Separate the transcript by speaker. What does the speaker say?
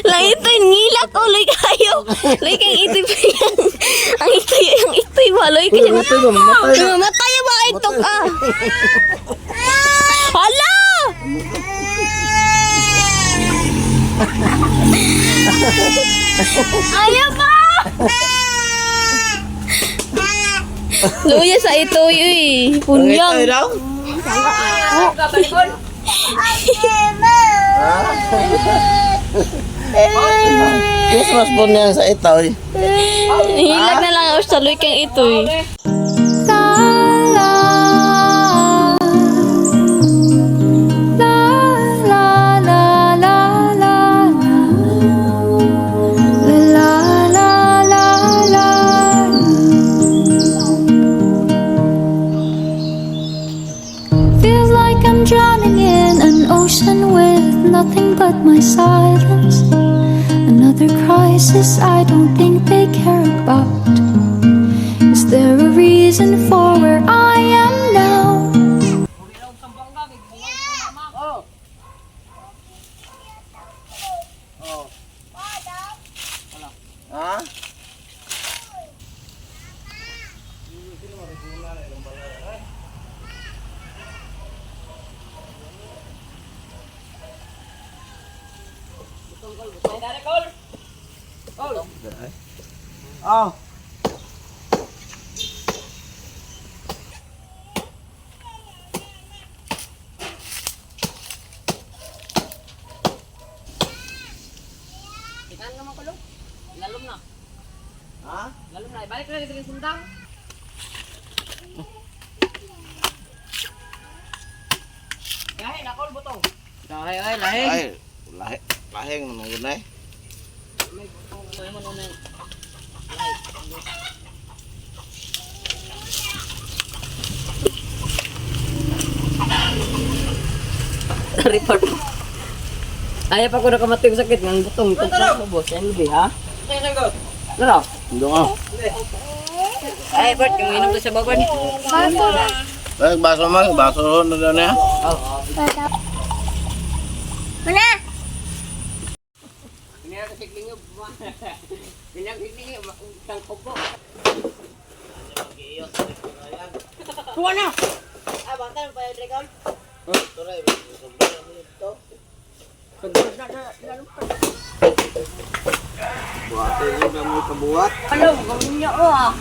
Speaker 1: Lang ito, ngilak ko, loy kayo. Loy kay itoy pa yan. Ang itoy ba, loy kayo.
Speaker 2: Matay ba? Matay ba?
Speaker 1: Matay ba ito ka? Hala! Ayaw pa! Luya sa itoy, uy. Punyang.
Speaker 2: Itoy daw? Christmas po niya sa itoy.
Speaker 1: Hilag na lang ako sa luy kang itoy.
Speaker 3: Feels like I'm drowning in an ocean with nothing but my silence. Another crisis I don't think they care about. Is there a reason for where I am now?
Speaker 2: Ha? Oh.
Speaker 4: Ikan naman ko Lalom na.
Speaker 2: Ha?
Speaker 4: Lalom na. Ibalik na sa sundang. Lahi na kol butong. Lahi ay lahi.
Speaker 2: Ay, lahi, lahing naman yun eh.
Speaker 4: May butong mo mo na. Report. Ayaw pa ko nakamatay ko sakit ng butong itong sa boss. Yan lubi ha? Laro.
Speaker 2: Hindi ka.
Speaker 4: Ay, Bert, yung inom to sa bagon.
Speaker 2: Ay, baso man, baso na doon niya.
Speaker 4: Kuha na!
Speaker 2: Buhatin yun, gamay kabuhat.
Speaker 4: Ano, gawin niya oh ah.